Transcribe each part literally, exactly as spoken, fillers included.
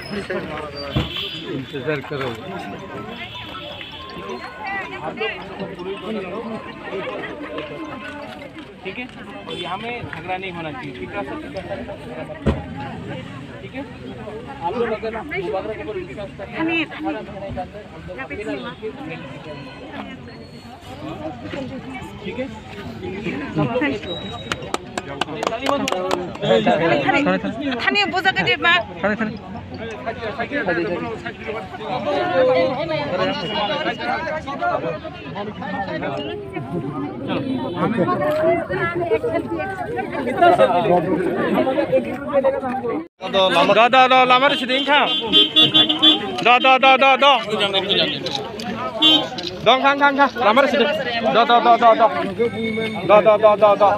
इंतजार करो। ठीक है, और यहाँ में झगड़ा नहीं होना चाहिए, ठीक है सर? ठीक है, आप लोग अगर मुबारक के ऊपर विश्वास करते हैं, ठीक है। थाने थाने थाने थाने बोझा के जेब मा। थाने थाने। Do do do do lamar sidi wngkha. Do do do do do. Dong khang khang kha lamar sidi. Do do do do do. Do do do do do.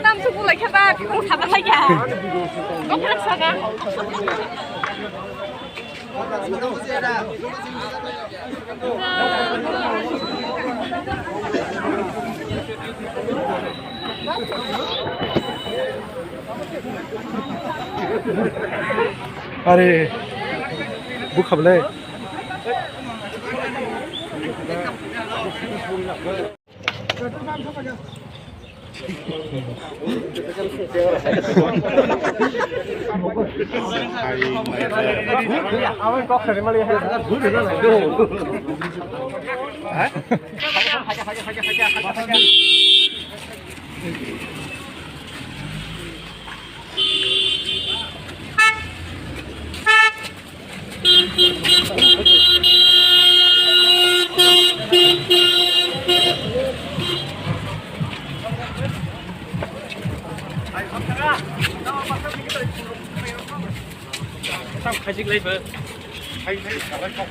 Tam su pulai khe ba, kung thapa lai ya. Kung thapa saka. Are, bukhablai. Tam khajik lai ba. Hai, hai, salai kok.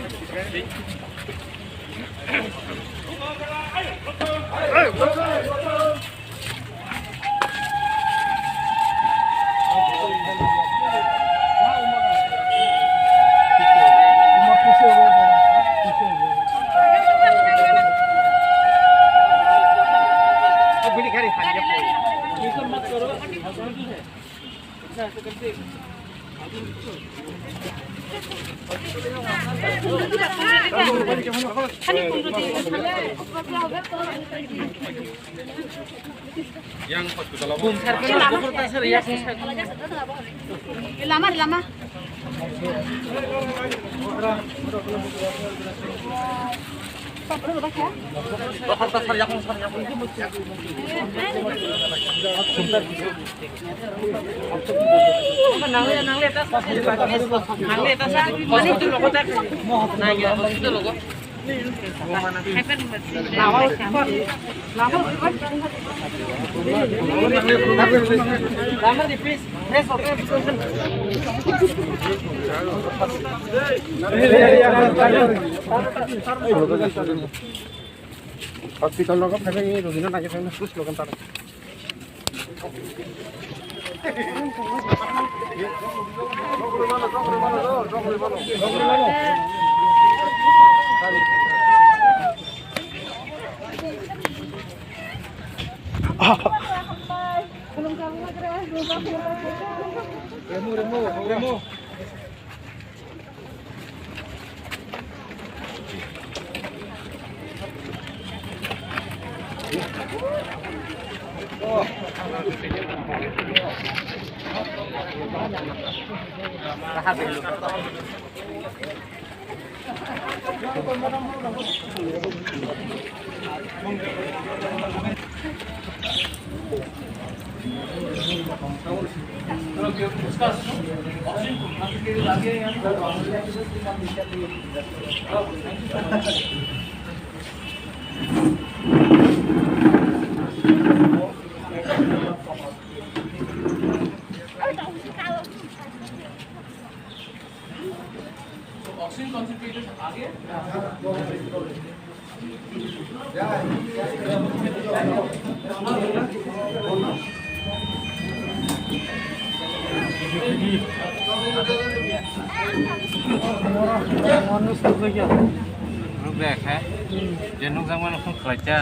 Yang hospital apa? Lama, lama. Hospital nogo phaibai rogino naiwi phaibai, push logan tara. Remo, remo, remo. Oxygen concentrator आगे। Ruk rek hai, je nukjakmano phone khlaikha.